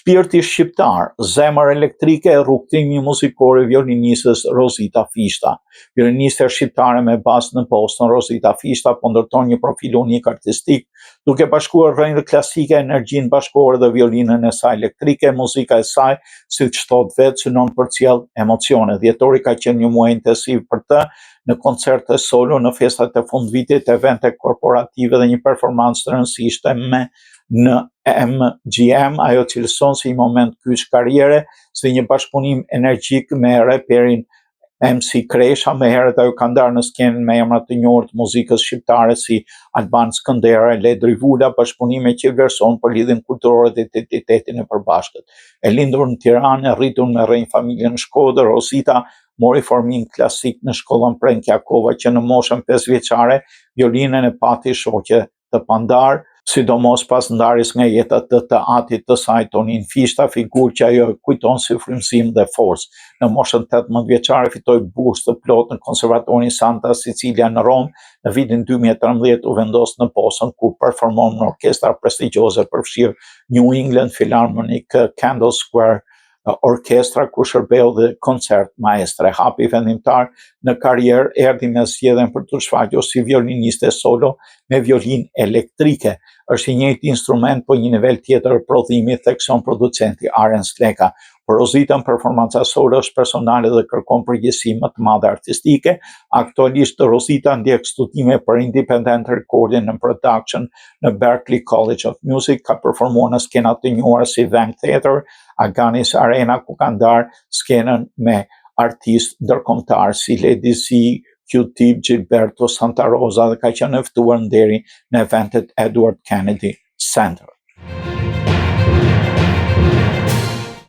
Shpirti shqiptar, zemër elektrike, rrugëtimi muzikor i violinistes Rozita Fishta. Violinistja shqiptare me bazë në Boston, Rozita Fishta, po ndërton një profil unik artistik, duke bashkuar rrënjët klasike, energjinë bashkëkohore dhe violinën e saj elektrike. Muzika e saj, siç thotë vetë, synon të përcjellë emocione. Dhjetori ka qenë një muaj intensiv për të, në koncerte solo, në festat e fundvitit, evente korporative dhe një performancë të rëndësishme me në MGM, ajo cilëson si një moment kyç karriere, si një bashkëpunim energjik me reperin MC Kresha. Më herët ajo ka ndarë në skenë me emra të njohur të muzikës shqiptare si Alban Skënderaj, Ledri Vula, bashkëpunime që vlerëson për lidhjen kulturore dhe identitetin e përbashkët. E lindur në Tiranë, e rritur me rrënjë familje në Shkodër, Rosita mori formim klasik në shkollën Prenk Jakova që në moshën 5 vjeçare. Violinën e pati shoqe të pandarë, sidomos pas ndarjes nga jeta të të atit të saj, Tonin Fishta, figurë që ajo e kujton si frymëzim dhe forcë. Në moshën 18 vjeçare fitoi bursë të plotë në Konservatorin Santa Cecilia në Romë. Në vitin 2013 u vendos në Boston, ku performon në orkestra prestigjioze, përfshirë New England Philharmonic, Kendall Square Orkestra, ku shërbeu dhe koncert maestre. Hapi vendimtar në karrierë erdhi me zgjedhjen për të shfaqur si violiniste solo me violinë elektrike. "Është i njëjti instrument, po një nivel tjetër prodhimi", thekson producenti Arens Leka. Për Rozitën, performanca solo është personale dhe kërkon përgjegjësi më të madhe artistike. Aktualisht Rozita ndjek studime për Independent Recording and Production në Berklee College of Music, ka performuar në skena të njohura si Wang Theater, Agganis Arena, ku ka ndarë skenën me artistë ndërkombëtar si Lady Z, Q-Tip, Gilberto Santa Rosa dhe ka qenë e ftuar nderi në eventet Edward Kennedy Center.